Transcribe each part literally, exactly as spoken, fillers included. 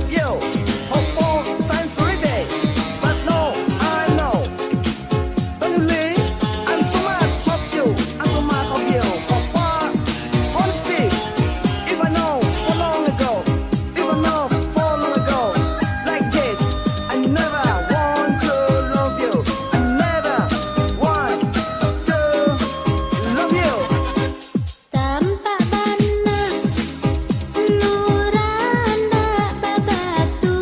Yo, hope for sun's revenge, but no, I know. Don't you leave? I'm so much of you, I'm so much of you. Hope for honesty. If I know for long ago, if I know for long ago, like this, I never want to love you. I never want to love you. Tampak bana, nurun dak babatu.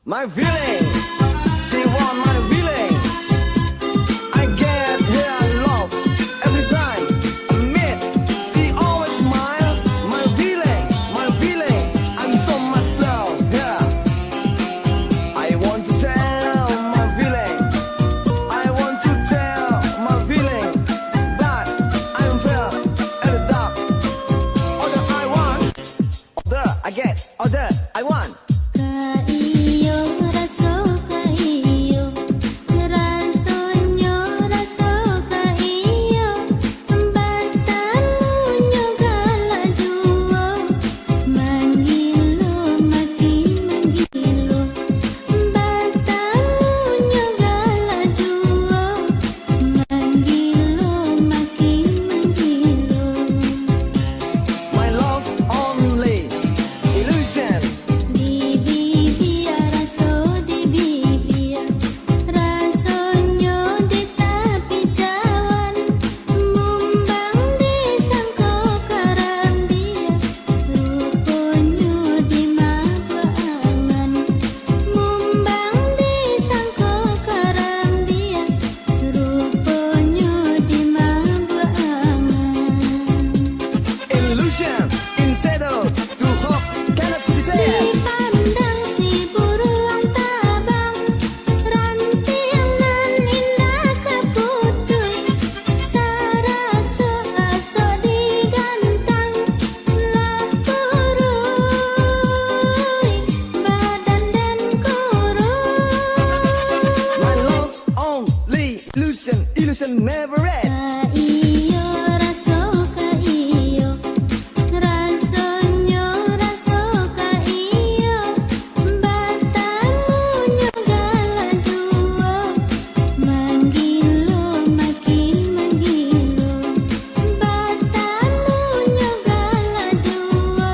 My feeling, she want my feeling. I get her love every time I meet. She always smile. My feeling, my feeling. I'm so much love her. I want to tell my feeling. I want to tell my feeling, but I'm fair and dark. All that I want, all that I get, all that I want. Ka iyo raso ka iyo, rasonyo raso ka iyo, batamunyo galak juo, manggilo makin manggilo, batamunyo galak juo, manggilo makin manggilo. My love only illusion. Di bibia raso di bibia, rasonyo di tapi cawan, mumbang disangko karambia, ruponyo di mabuak angan, mumbang disangko karambia, ruponyo di mabuak angan. Illusion in shadow, to hope cannot be said. Dipandang si buruang tabang, rantiang nan indak ka putuih, saraso asok digantang, lah kuruih badan den kuruih. My love only illusion, illusion never ends. Ka iyo raso ka iyo, rasonyo raso ka iyo, batamunyo galak juo, manggilo makin manggilo, batamunyo galak juo,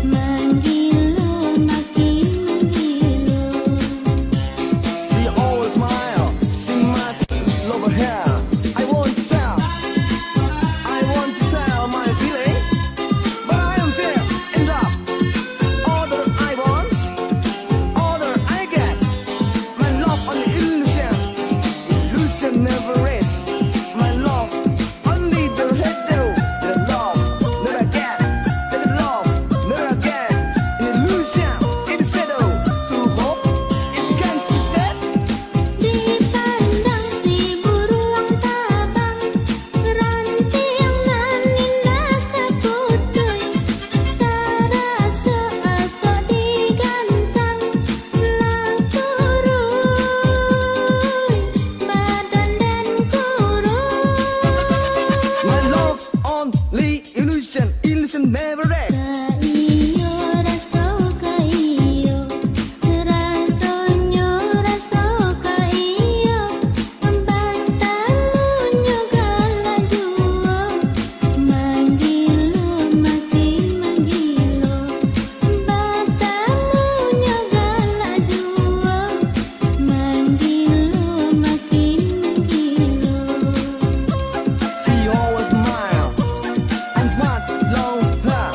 manggilo makin manggilo. She always smile, she much love her hair. I want to tell, I want to tell my feeling, but I am fear and dark. All that I want, all that I get. My love only illusion, illusion never ends. My love only the red devil, the love never get, the love never get. An illusion, it is shadow, to hope, it can't be said. Dipandang si buruang tabang, rantiang nan indak ka putuih, saraso asok digantang, lah kuruih badan den kuruih. My love only illusion, illusion never ends. Ka iyo raso ka iyo, rasonyo raso ka iyo, batamunyo galak juo, manggilo makin manggilo, batamunyo galak juo, manggilo makin manggilo. She always smile and smart long hair.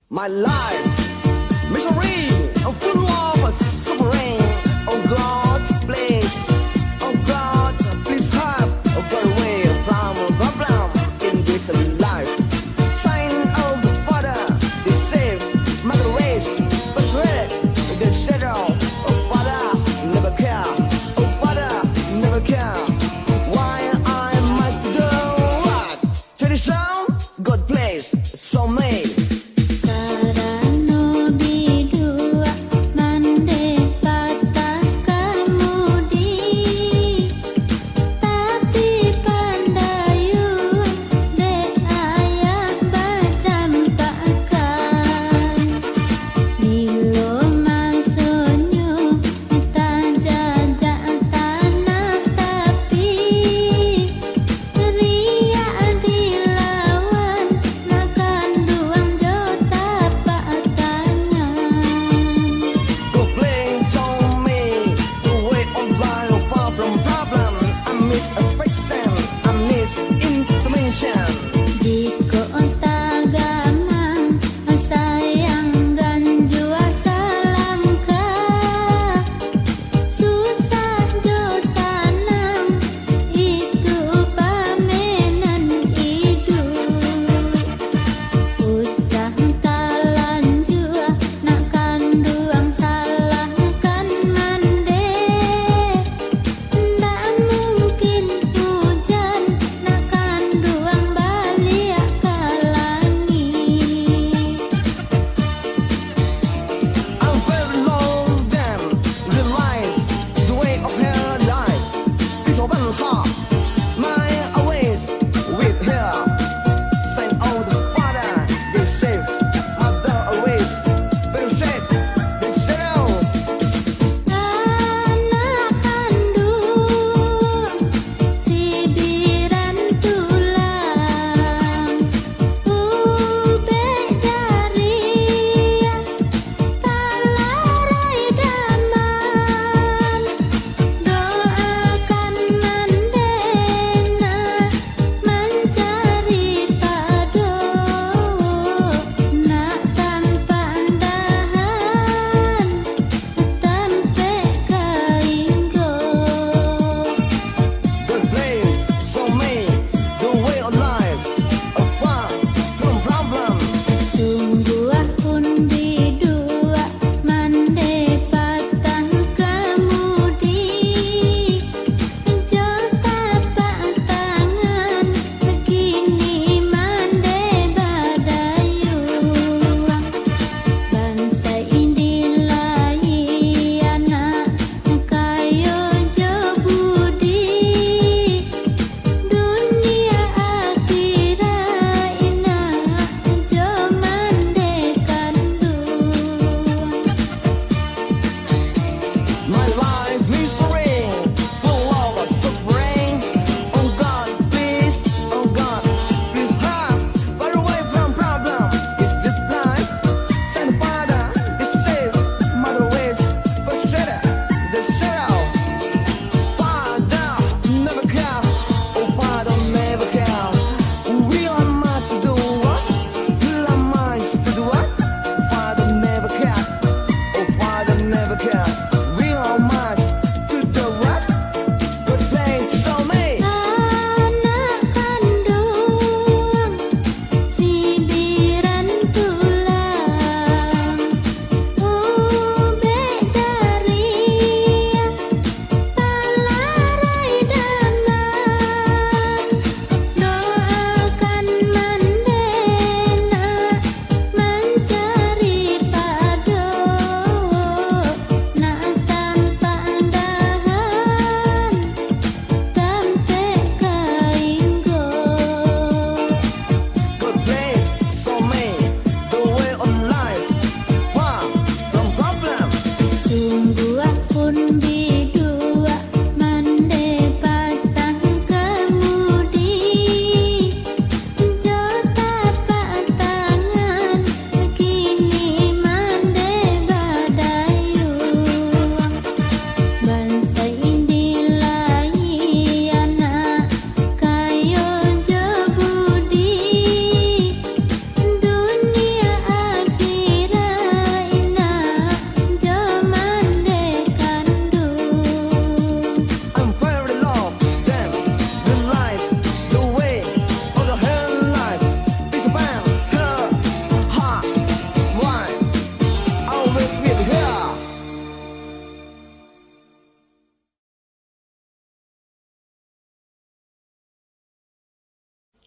My life, misery, full of suffering. Oh God, please, oh God, please help, oh God, away from problem in this life. Sign of the Father, the safe, mother race, but red, the shadow of Father never care, oh Father never care. Why I must do what? To the sound, God please, so me. Karano biduak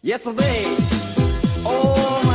Yesterday. Oh,